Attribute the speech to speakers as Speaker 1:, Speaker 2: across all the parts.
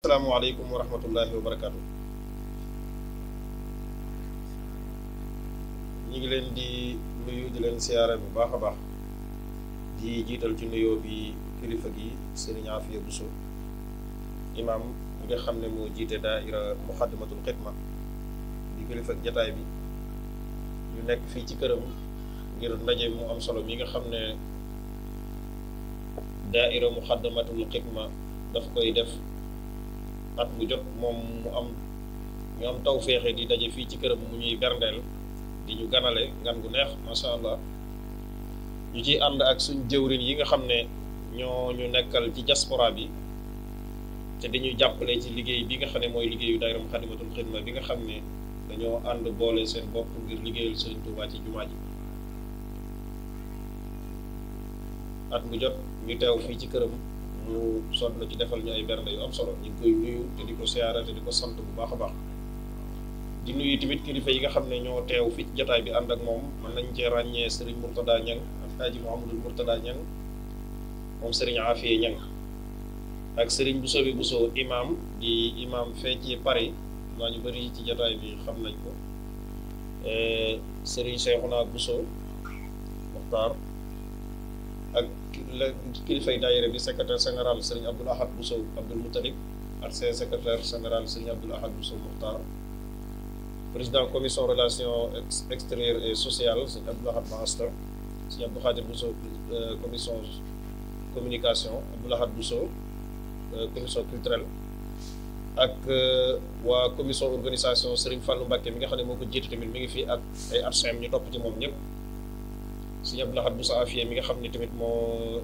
Speaker 1: asalaamaaleykum wa rahmatullahi wa barakaatu. ñu ngi leen di nuyu di leen siyaare bu baax a baax di jiital ci nuyoo bi kilifa gi Serigne Afia Bousso imam bi nga xam ne moo jiite daaira Muxaddamatul Xidma di kilifa ak jataay bi ñu nekk fii ci këram ngir ndaje mu am solo mi nga xam ne daaira Muxaddamatul Xidma daf koy def at mu jot moom mu am ñu am taw féexe di daje fii ci këram mu ñuy berndeel di ñu ganale ngan gu neex macha allah ñu ciy ànd ak suñ jëwrin yi nga xam ne ñoo ñu nekkal ci diaspora bi te dañuy jàppale ci liggéey bi nga xam ne mooy liggéeyu daayira Muxaddamatul Xidma bi nga xam ne dañoo ànd boole seen bopp ngir liggéeyal Sëriñ Tuubaa ci jumaa ji at mu jot ñu teew fii ci këram mu sonn na ci defal ñu ay bernde yu am solo ñu ngi koy nuyu te di ko siyaara te di ko sant bu baax a baax di nuyu tamit kilifa yi nga xam ne ñoo teew fi jotaay bi ànd ak moom mën nañ cee ràññee Serigne Mourtada Niang ak Haji Mouhamadul Mourtada Niang moom Serigne Afia Niang ak Serigne Bousso bi Bousso imam di imam fee ci Paris naa ñu bëri ci jotaay bi xam nañ ko Serigne Cheikhouna Bousso Mokhtar ak kilifay daayira bi secrétaire général Serigne Abdoul Ahad Bousso Abdoul Moutalib ak seen secrétaire général Serigne Abdoul Ahad Bousso Mokhtar président commission relations extérieures et sociales Serigne Abdoul Ahad Mahasta Serigne Abdou Khadir Bousso commission communication Abdoul Ahad Bousso commission culturelle ak waa commission organisation Serigne Fallou Mbacké mi nga xam ne moo ko jiite tamit mi ngi fii ak ay arcm ñu topp ci moom ñëpp Serigne Abdoul Ahad Bousso Afia mi nga xam ne tamit moo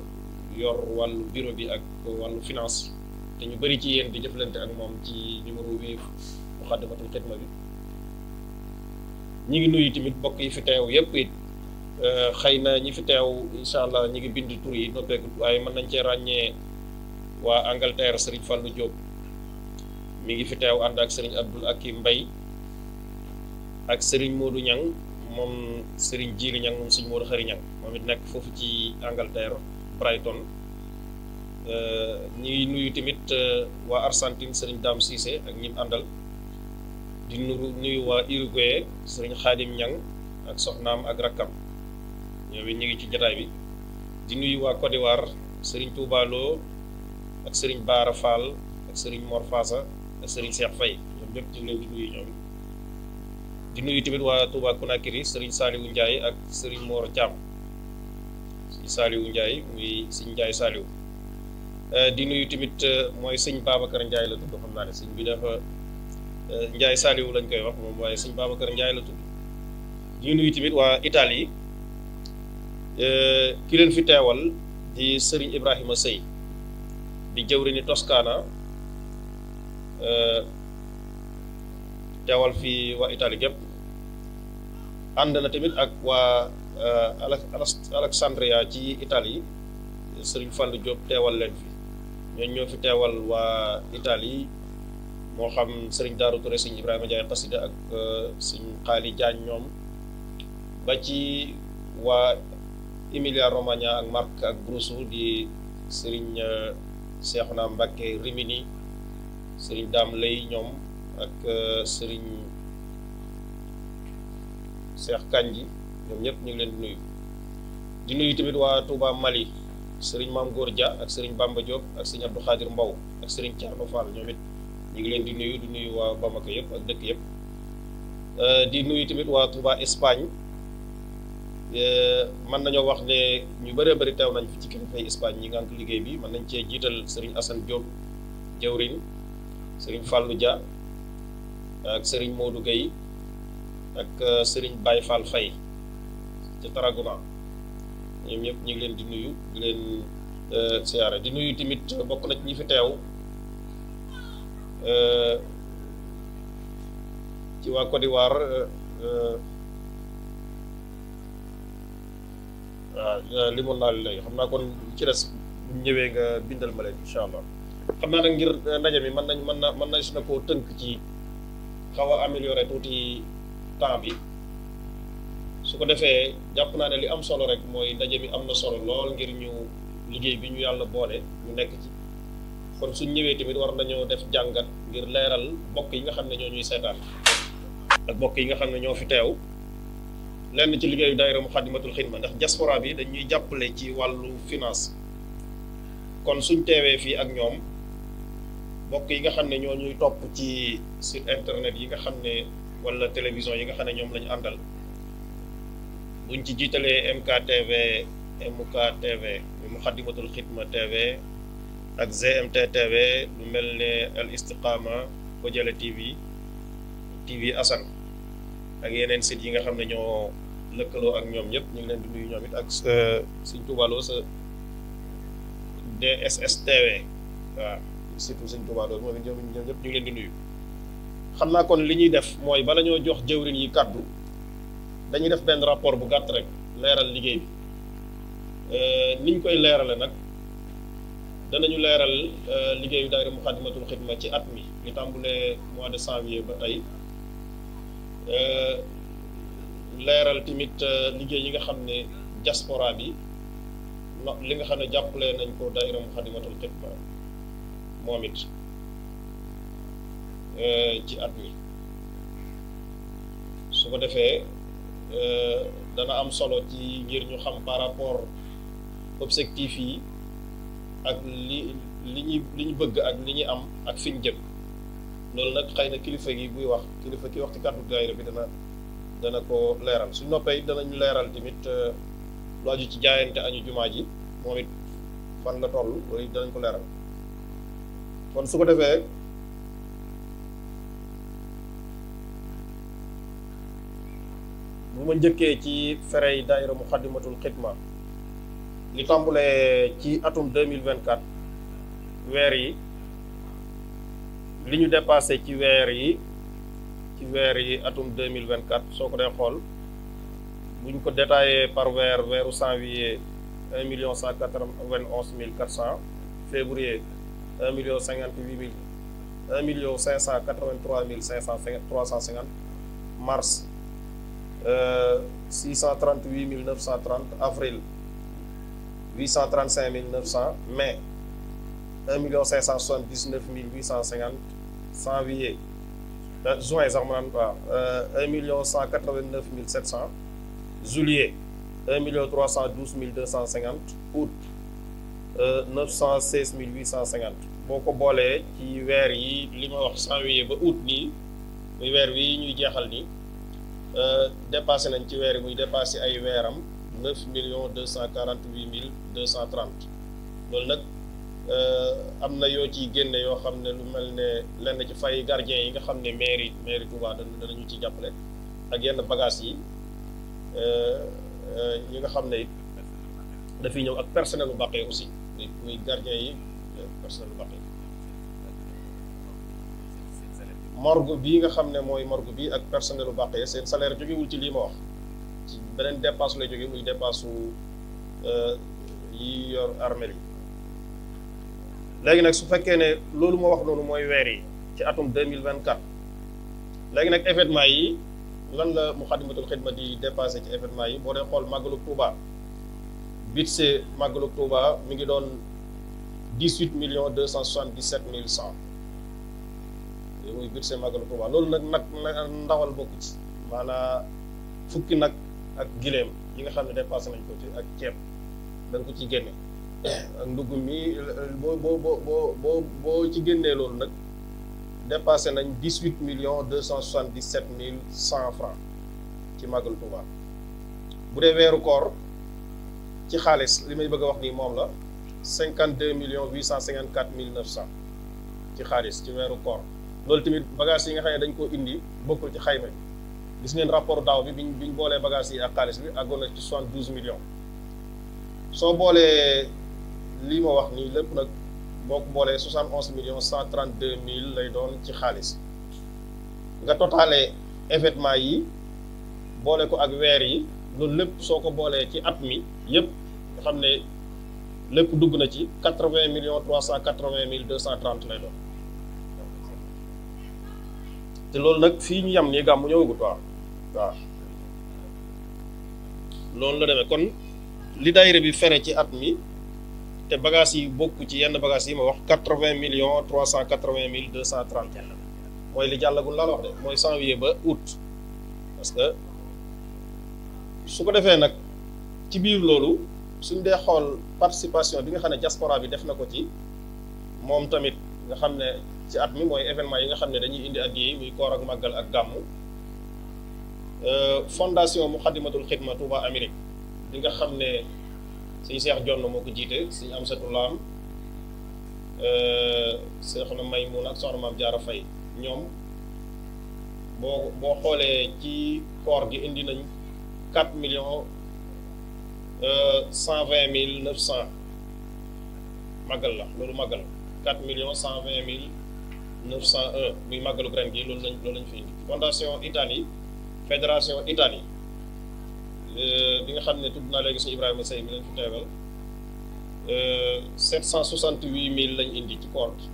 Speaker 1: yor wàllu bureau bi ak wàllu finance te ñu bëri ci yéen di jëflante ak moom ci numéro wi Muxaddamatul Xidma bi ñi ngi nuyu tamit bokk yi fi teew yépp it xëy na ñi fi teew incha allah ñi ngi bind tur yi noppeeku waaye mën nañ cee ràññee waa Angleterre Serigne Fallou Diop mi ngi fi teew ànd ak Serigne Abdoul Akim Mbaye ak Serigne Modou Niang moom Serigne Djili Niang moom Serigne Modou Xari Niang moom it nekk foofu ci Angleterre Brighton ñi nuyu tamit waa Argentine Serigne Dame Cissé ak ñi àndal di nuyu waa Uruguay Serigne Khadim Niang ak soxnaam ak rakkam ñoom it ñu ngi ci jotaay bi di nuyu waa Côte d'Ivoire Serigne Touba Lo ak Serigne Bara Fall ak Serigne Mor Fassa ak Serigne Cheikh Faye ñoom ñëpp ñu ngi leen di nuyu ñoom di nuyu tamit waa Touba Conakry Serigne Saliou Ndiaye ak Serigne Mor Thiam Serigne Saliou Ndiaye muy Serigne Ndiaye Saliou di nuyu tamit mooy sëñ Babacar Ndiaye la tudd xam naa ne sëñ bi dafa Ndiaye Saliou lañ koy wax moom waaye sëñ Babacar Ndiaye la tudd di nuyu tamit waa Italie ki leen fi teewal di Serigne Ibrahima Sey di jëwriñu Toscana teewal fii waa Italie gépp ànd na tamit ak waa Alexandria ci Italie Serigne Fallou Diop teewal leen fi ñooñu ñoo fi teewal waa Italie moo xam Serigne Darou Touré Serigne Ibrahima Ndiaye Xasida ak Serigne Xaali Jaañ ñoom ba ci waa Emilia Romagna ak Marc ak Broussou di Serigne Cheikhouna Mbacké Rimini Serigne Dame Lay ñoom ak Serigne Cheikh Kanji ñoom ñëpp ñu ngi leen di nuyu di nuyu tamit waa Touba Mali Serigne Mame Gor Dia ak Serigne Bamba Diop ak Serigne Abdou Khadir Mbow ak Serigne Thierno Fall ñoom it ñu ngi leen di nuyu waa Bamako yëpp ak dëkk yëpp di nuyu tamit waa Touba Espagne mën nañoo wax ne ñu bëree bëri teew nañ fi ci kilifay Espagne ñi ngànk liggéey bi mën nañ cee jiital Serigne Assane Diop jëwriñ Serigne Fallou Dia ak Serigne Modou Gueye ak Serigne Baye Fall Faye ci Tarragona ñoom ñëpp ñu ngi leen di nuyu di leen siyaare di nuyu tamit bokk na ci ñi fi teew ci waa Côte d'Ivoire waaw limoon naa léegi xam naa kon ci des bu ñëwee nga bindal ma leen incha allah xam naa nag ngir ndaje mi mën na su na koo tënk ci xaw a améliorer tuuti temps bi su ko defee jàpp naa ne li am solo rek mooy ndaje mi am na solo lool ngir ñu liggéey bi ñu yàlla boole ñu nekk ci kon suñ ñëwee tamit war nañoo def jàngat ngir leeral bokk yi nga xam ne ñoo ñuy seetaan ak bokk yi nga xam ne ñoo fi teew lenn ci liggéeyu daayira Muxaddamatul Xidma ndax diaspora bi dañuy jàppale ci wàllu finance kon suñ teewee fii ak ñoom bokk yi nga xam ne ñoo ñuy topp ci site internet yi nga xam ne wala télévision yi nga xam ne ñoom lañu àndal buñ ci jiitalee MKTV MKTV Muxaddamatul Xidma TV ak GMT TV lu mel ne Al Istiqama Kojala TV Assane ak yeneen sites yi nga xam ne ñoo lëkkaloo ak ñoom ñëpp ñu ngi leen di nuyu ñoom it ak Sëñ Tuubaa Lo sa DSS TV waaw surtout Sëñ Tuubaa Lo moom it ñoom ñëpp ñu ngi leen di nuyu. xam naa kon li ñuy def mooy bala ñoo jox jëwriñ yi kàddu dañuy def benn rapport bu gàtt rek leeral liggéey bi niñ koy leerale nag danañu leeral liggéeyu daayira Muxaddamatul Xidma ci at mi li tàmbulee mois de janvier ba tey leeral tamit liggéey yi nga xam ne diaspora bi li nga xam ne jàppale nañ ko daayira Muxaddamatul Xidma moom it ci at mi su ko defee dana am solo ci ngir ñu xam par rapport objectif yi ak li ñu bëgg ak li ñu am ak fi ñu jëm loolu nag xëy na kilifa gi buy wax kilifa ki wax ci kàddu daayira bi dana ko leeral suñ noppee danañu leeral tamit lu aju ci jaayante añu jumaa ji moom it fan la toll loolu danañ ko leeral kon su ko defee bu ma njëkkee ci ferey daayira Muxaddamatul Xidma li tàmbulee ci atum 2024 weer yi li ñu dépassé ci weer yi atum 2024 soo ko dee xool buñ ko détaillé par weeru janvier 1.191.400 février 1.583.350 mars 638.930 avril 835.900 mai 1.579.850 janvier juin sax ma naan waaw 1.189.700 juillet 1.312.250 août 916.850 boo ko boolee ci weer yi li ma wax janvier ba août nii muy weer wi ñuy jeexal nii dépassé nañ ci weer yi muy dépassé ay weeram 9.248.230 loolu nag am na yoo ciy génne yoo xam ne lu mel ne lenn ci fay gardien yi nga xam ne mairie Touba danañu ci jàppale ak yenn bagages yi yi nga xam ne it dafiy ñëw ak personnel bu bàqee aussi muy gardien yi personnel bu bàqee morgue bii nga xam ne mooy morgue bi ak personnel bu bàqee seen salaire jógewul ci lii ma wax ci beneen dépasse lay jóge muy dépasse yi yor armée yi léegi nag su fekkee ne loolu ma wax noonu mooy weer yi ci atum 2024 léegi nag événement yi lan la Muxaddamatul Xidma di dépassé ci événement yi boo dee xool màggalu Touba budget màggalu Touba mi ngi doon 18.277.100 muy budget màggalu Touba loolu nag ndawal bokk ci maanaam fukki nag ak gileem yi nga xam ne dépassé nañ ko ci ak ceeb dañ ko ci génne ak ndugg mi boo ci génnee loolu nag dépassé nañ 18.277.100 francs ci màggalu Touba bu dee weeru koor ci xaalis li may bëgg a wax nii moom la 52.854.900 ci xaalis ci weeru koor loolu tamit bagages yi nga xam ne dañ koo indi bokkul ci xayma bi gis ngeen rapport daaw bi biñ boolee bagages yi ak xaalis bi àggoon na ci 72 millions soo boolee lii ma wax nii lépp nag boo ko boolee 71.132.000 lay doon ci xaalis nga totalee événement yi boole ko ak weer yi loolu lépp soo ko boolee ci at mi yëpp nga xam ne lépp dugg na ci 80.380.230 lay doon te loolu nag fii ñu yam nii gàmmu ñëwagut waaw loolu la demee kon li daayira bi fere ci at mi te bagages yi bokk ci yenn bagages yi ma wax 80,380,230 mooy li jàllagul laa la wax de mooy janvier ba août parce que su ko defee nag ci biir loolu suñ dee xool participation bi nga xam ne diaspora bi def na ko ci moom tamit nga xam ne ci at mi mooy événement yi nga xam ne dañuy indi addiya yi muy koor ak màggal ak gàmmu fondation Muxaddamatul Xidma Touba Amérique bi nga xam ne suñu Seex Jonn moo ko jiite suñu Amsatu Laam Soxna Maymuun ak Soxna Maam Jaara Fay ñoom boo xoolee ci koor gi indi nañ 4,120,900 màggal la loolu màggal 4,120,901 muy màggalu ren gi loolu lañ fi indi fondation Italie fédération Italie bi nga xam ne tudd naa léegi suñu Ibrahima Sey mi leen fi teewal 768,000 lañ indi ci koor gi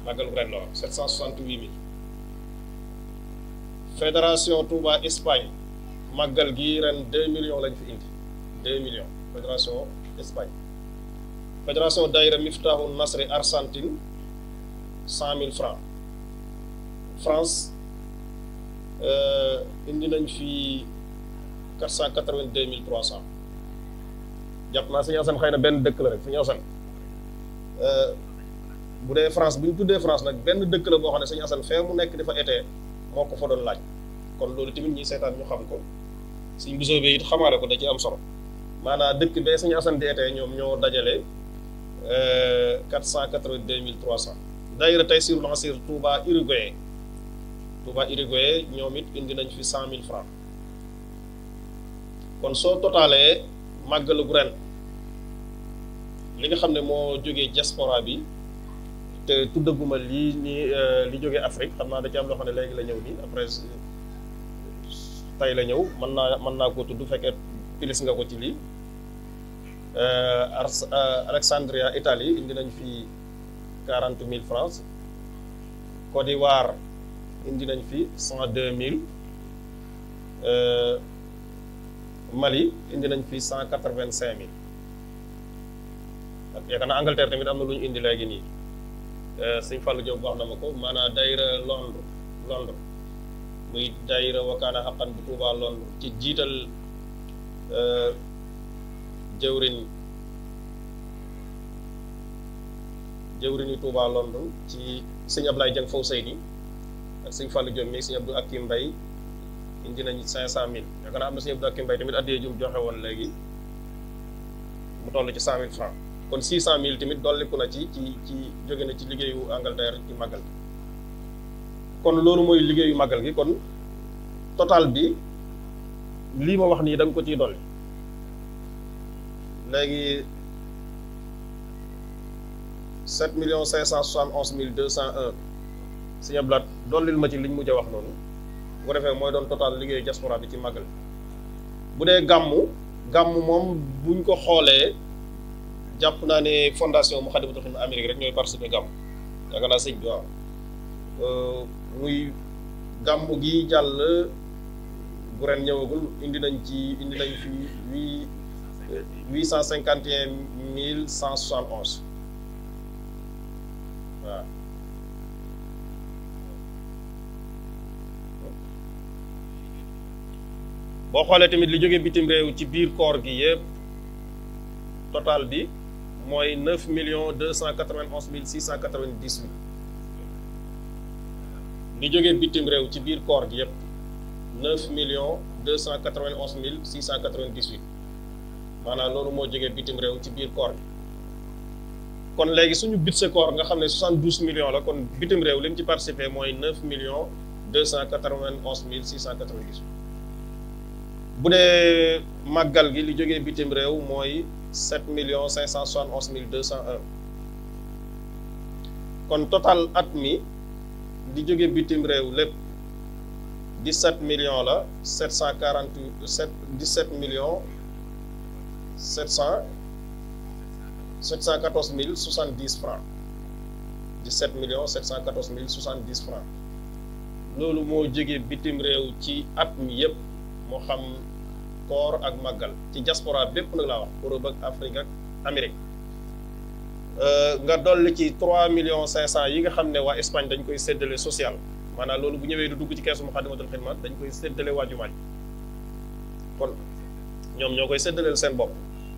Speaker 1: màggalu ren la 768,000 fédération Touba Espagne màggal gi ren 2 millions lañ fi indi 2 millions fédération Espagne fédération Daïra Miftaahu Nasri Argentine 100,000 francs France indi nañ fi 482,300 jàpp naa Sëñ Asan xëy na benn dëkk la rek Sëñ Asan bu dee France bu ñu tuddee France nag benn dëkk la boo xam ne Sëñ Asan fee mu nekk dafa été moo ko fa doon laaj kon loolu tamit ñuy seetaan ñu xam ko suñ bisoo bi it xamaale ko da ci am solo maanaam dëkk bee Sëñ Asan di été ñoom ñoo dajale 482,300 daayira Taysirul Asir Touba Uruguay ñoom it indi nañ fi 100,000 francs kon soo totalee màggalu ren li nga xam ne moo jógee diaspora bi te tuddaguma lii nii li jógee Afrique xam naa da ci am loo xam ne léegi la ñëw nii après tey la ñëw mën naa koo tudd fekkee pilis nga ko ci lii Alexandria Italie indi nañ fi 40,000 francs Côte d'Ivoire indi nañ fi 102,000 Mali indi nañ fi 185,000 ak yaakaar naa Angleterre tamit am na lu ñu indi léegi nii Sëñ Fallou Diop wax na ma ko maanaam daayira Londres muy daayira Wakaana Xaqan bu Touba Londres ci jiital jëwriñu Touba Londres ci sëñ Ablaye Dieng Fawceyni ak sëñ Fallou Diop mi sëñ Abdou Akim Mbaye indi nañ 500,000 yaakaar naa am na sëñ Abdou Akim Mbaye tamit addiyee jum joxe woon léegi mu toll ci 100,000 francs kon 600,000 tamit dolliku na ci jóge na ci liggéeyu Angleterre ci màggal gi kon loolu mooy liggéeyu màggal gi kon total bi lii ma wax nii da nga ko ciy dolli léegi 7,571,201 Sëñ Ablaat dollil ma ci liñ mujj a wax noonu bu ko defee mooy doon total liggéeyu diaspora bi ci màggal bu dee gàmmu moom buñ ko xoolee jàpp naa ne fondation Moukhaddamatoul Khidma Amérique rek ñooy participer gàmmu yaakaar naa sëñ bi waaw muy gàmmu gi jàll bu ren ñëwagul indi nañ fi 851,171 waaw boo xoolee tamit li jógee bitim réew ci biir koor gi yëpp total bi mooy 9,291,698 li jógee bitim réew ci biir koor gi yëpp 9,291,698 maanaam loolu moo jógee bitim réew ci biir koor gi kon léegi suñu budget koor nga xam ne 72 millions la kon bitim réew li mu ci participé mooy 9,291,698 bu dee màggal gi li jógee bitim réew mooy 7,571,201 kon total at mi li jógee bitim réew lépp 17 millions la 714,070 francs 17,714,070 francs loolu moo jógee bitim réew ci at mi yépp moo xam koor ak màggal ci diaspora bépp nag laa wax Europe ak Afrique ak Amérique nga dolli ci 3,5 millions yi nga xam ne waa Espagne dañ koy séddale social maanaam loolu bu ñëwee du dugg ci keesu Moukhaddamatoul Khidma dañ koy séddale waa jumaa ji kon ñoom ñoo koy séddaleel seen bopp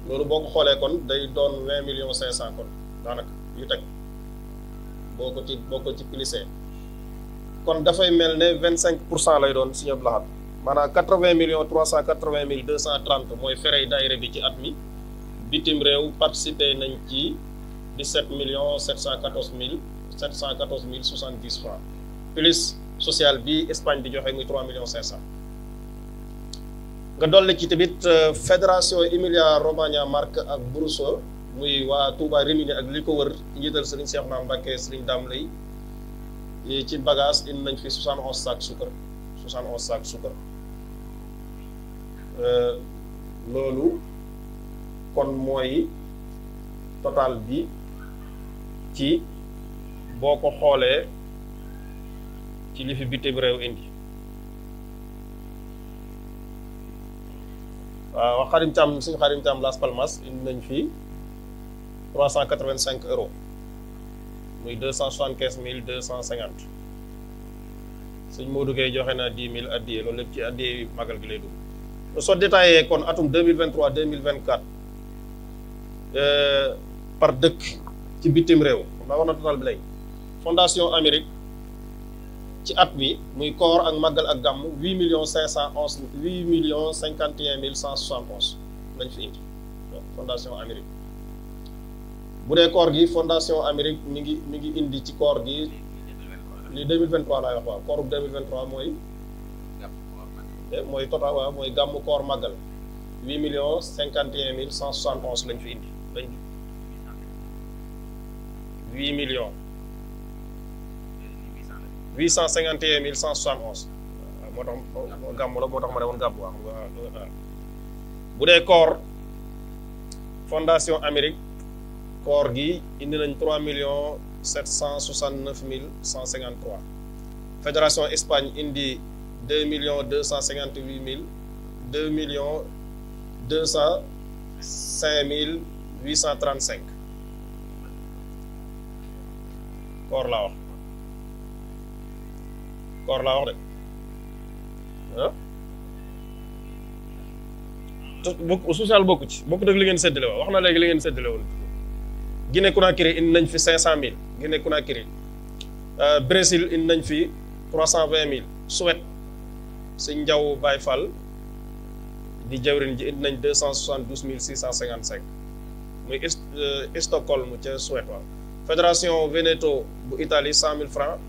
Speaker 1: loolu boo ko xoolee kon day doon 20,5 millions kon daanaka yu teg boo ko ci plissé kon dafay mel ne 25% lay doon Sëñ Abdou Lahad maanaam 80,380,230 mooy ferey daayira bi ci at mi bitim réew participé nañ ci 17,714,070 francs plus social bi Espagne di joxe muy 3,5 millions. nga dolli ci tamit fédération Emilia Romagna Marche ak Abruzzo muy waa Touba Rimini ak li ko wër njiital Serigne Cheikhouna Mbacké Serigne Dame Lay ci bagage indi nañ fi 71 sacs suukar loolu kon mooy total bi ci boo ko xoolee ci li fi bitim réew indi waaw Xarim Thiam suñu Xarim Thiam Las Palmas indi nañ fi 385 euros muy 275,250 sëñ Modou Gueye joxe na 10,000 addiyee loolu lépp ci addiyee magal gi lay dugg soo détaillé kon atum 2023 2024 par dëkk ci bitim réew xam naa wax na total bi lay fondation Amérique ci at bi muy koor ak màggal ak gàmm 8,51,171 lañ fi indi fondation Amérique bu dee koor gi fondation Amérique mi ngi indi ci koor gi li 2023 laay wax waaw kooru 2023 mooy total waaw mooy gàmm koor màggal 8,51,171 lañ fi indi 8,851,171 moo tax gàmm la moo tax ma ne woon gàmm waaw bu dee koor fondation Amérique koor gi indi nañ 3,769,153 fédération Espagne indi 2,258,000 2,205,835 koor laa wax de bokk social bokku ci bokku dëgg li ngeen séddale wax na léegi li ngeen séddale woon Guinée Conakry indi nañ fi 500,000 Guinée Conakry Brésil indi nañ fi 320,000 Suède sëñ Njaw Baye Fall di jawrin ji indi nañ 272,655 muy Stockholm ca Suède waaw fédération Veneto bu Italie 100,000 francs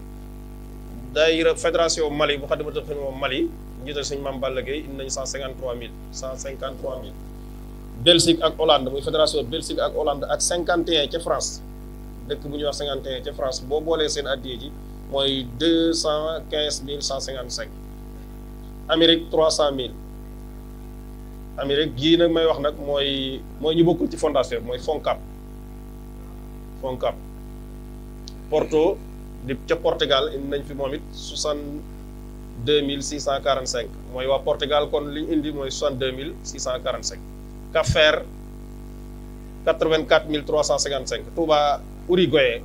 Speaker 1: daayira fédération Mali bu Moukhaddamatoul Khidma Mali njiital sëñ Mame Balla Gueye indi nañ 153,000 Belgique ak Hollande muy fédération Belgique ak Hollande ak 51 ca France dëkk bu ñuy wax 51 ca France boo boolee seen addiya ji mooy 215,155 Amérique 300,000 Amérique gii nag may wax nag mooy ñu bokkul ci fondation mooy FONCAP Porto di ca Portugal indi nañ fi moom it 62,645 mooy waa Portugal kon li ñu indi mooy 62,645 Cap-Vert 84,355 Touba Uruguay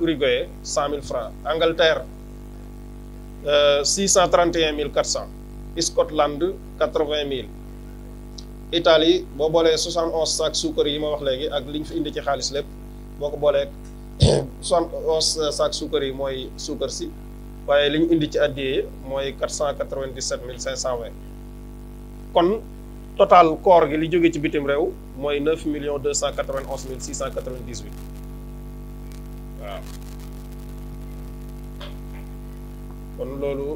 Speaker 1: 100,000 francs Angleterre 631,400 Scotland 80,000 Italie boo boolee 71 sacs suukar yi ma wax léegi ak li ñu fi indi ci xaalis lépp boo ko boolee 71 sacs suukar yi mooy suukar si waaye li ñu indi ci addiyee mooy 497,520 kon total koor gi li jóge ci bitim réew mooy 9,291,698 waaw kon loolu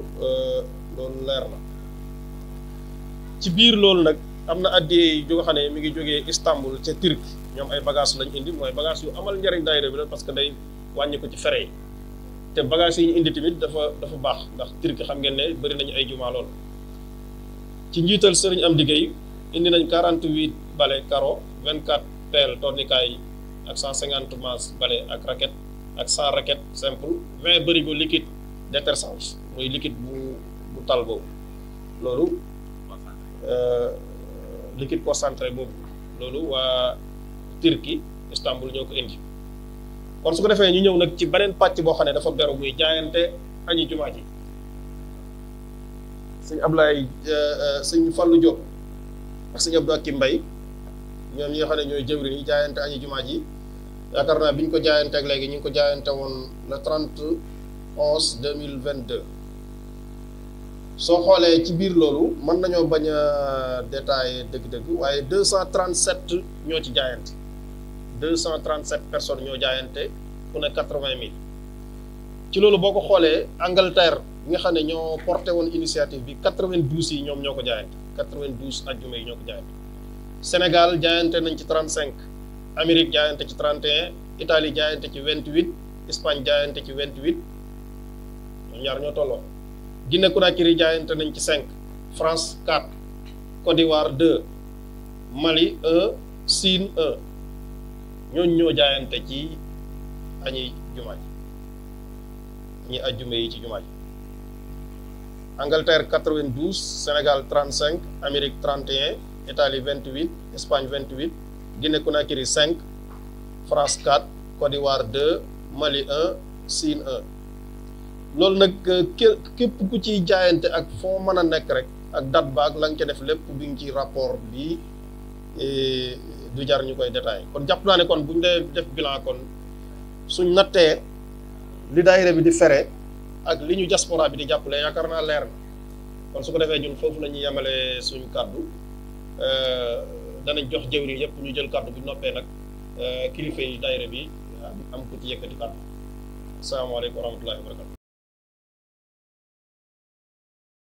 Speaker 1: leer na ci biir loolu nag am na addiyee yi nga xam ne mi ngi jógee Istanbul ca Turquie ñoom ay bagages lañ indi mooy bagage yu amal njëriñ daayira bi la parce que day wàññi ko ci fere yi te bagages yi ñu indi tamit dafa baax ndax Turquie xam ngeen ne bëri nañu ay jumaa lool ci njiital Serigne Amdi Gueye indi nañ 48 balais carreaux 24 pelles tourniquet ak 150 manches balais ak raquette ak 100 raquettes simple 20 bërigo liquide détergent muy liquide bu tal boobu loolu liquide concentré boobu loolu waa Turquie Istanbul ñoo ko indi kon su ko defee ñu ñëw nag ci beneen pàcc boo xam ne dafa beru muy jaayante añi jumaa ji sëñ Ablaye sëñ Fallou Diop ak sëñ Abdou Akim Mbaye ñoom ñi nga xam ne ñooy jëwriñ yi jaayante añi jumaa ji yaakaar naa bi ñu ko jaayante ak léegi ñu ngi ko jaayante woon le 30/11/2022 soo xoolee ci biir loolu mën nañoo bañ a détailler dëgg-dëgg waaye 237 ñoo ci jaayante 237 personnes ñoo jaayante ku ne 80 000 ci loolu boo ko xoolee Angleterre bi nga xam ne ñoo porté woon initiative bi 92 yi ñoom ñoo ko jaayante 92 ajjuma yi ñoo ko jaayante Sénégal jaayante nañ ci 35 Amérique jaayante ci 31 Italie jaayante ci 28 Espagne jaayante ci 28 ñoom ñaar ñoo tolloo Guinée Conakry jaayante nañ ci 5 France 4 Côte d'Ivoire 2 Mali 1 Sine 1 ñooñu ñoo jaayante ci añi jumaa ji ñi ajjuma yi ci jumaa ji Angleterre 92 Sénégal 35 Amérique 31 Italie 28 Espagne 28 Guinée Conakry 5 France 4 Côte d'Ivoire 2 Mali 1 Sine 1 loolu nag képp ku ciy jaayante ak foo mën a nekk rek ak date ba ak la nga ca def lépp bi ngi ci rapport bi du jar ñu koy détaillé kon jàpp naa ne kon bu ñu dee def bilan kon suñ nattee li daayira bi di fere ak li ñu diaspora bi di jàppale yaakaar naa leer na kon su ko defee ñun foofu la ñuy yemale suñu kàddu danañ jox jëwri yëpp ñu jël kàddu bi noppee nag kilifa yi daayira bi am ku ci yëkkati kàddu asalaamaaleykum wa rahmatullahi wa barakatu